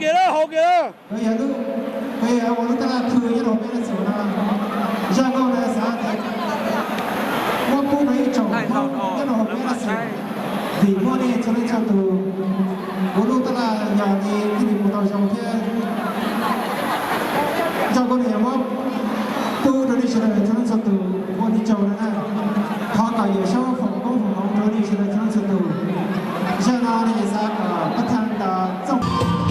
Kiag lawm, haus kiag lawm. Kuv yog lub, kuv yog ua lub tab laj khw nyob rau peb laj xum no. Zaj nkauj no xav tias muab pub rau ib tsoom Hmoob nyob rau hauv peb laj xum, vim muaj nej txhua leej txhua tus, kuv lub tab laj yog li thiaj li mus tau zoo thiab. Zaj nkauj no yog muab pub rau nej sawv daws txhua leej txhua tus ua li caug no na. Thov kom Yawm Saub foom koob foom hmoov rau nej sawv daws txhua leej txhua tus. Zaj no nej xav kom pab thaj tau txooj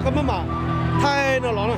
Koj muab mam thaij no los na.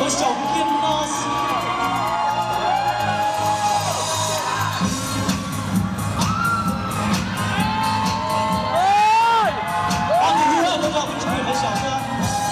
Saum kiag no xwb. Ob tug hlub hlub mus rau kuv tsis phem qhov saum xwb.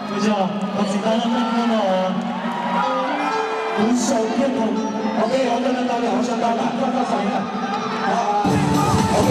Ua tsaug, qhov txiv qab no, kuv sau kiag thaum, ok, ua tsaug ntau ntau li, ua tsaug ntau ntau, koj koj xav na. Ok.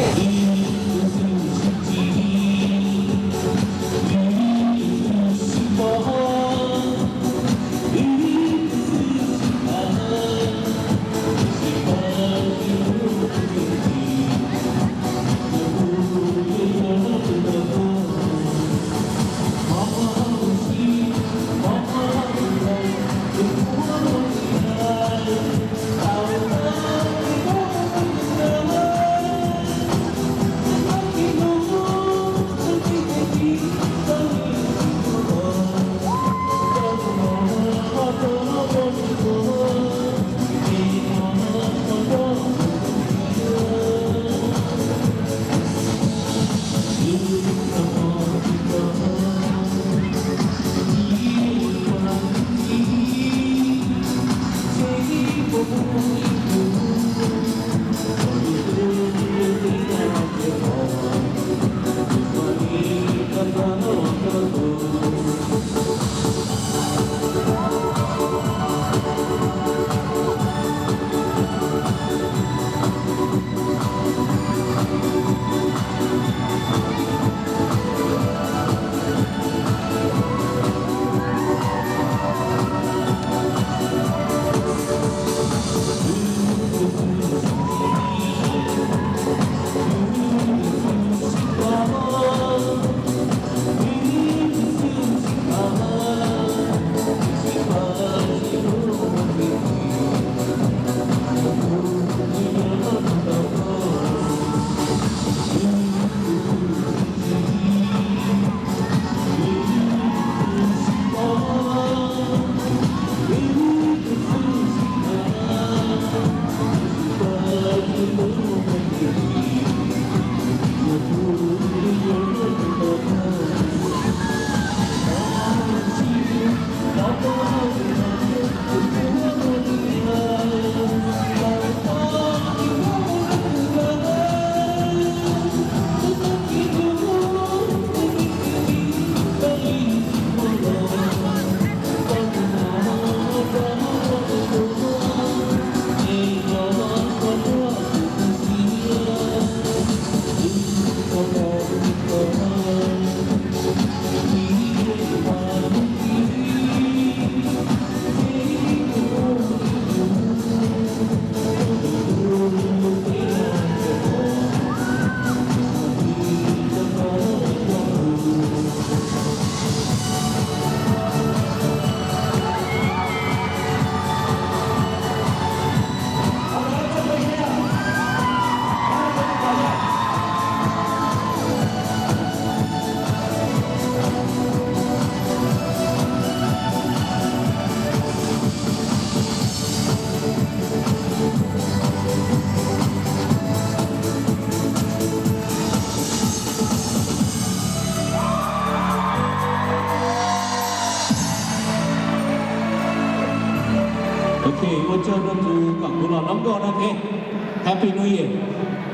Ua tsaug rau tus koom kuv los hlob nkauj no thiab. Happy New Year.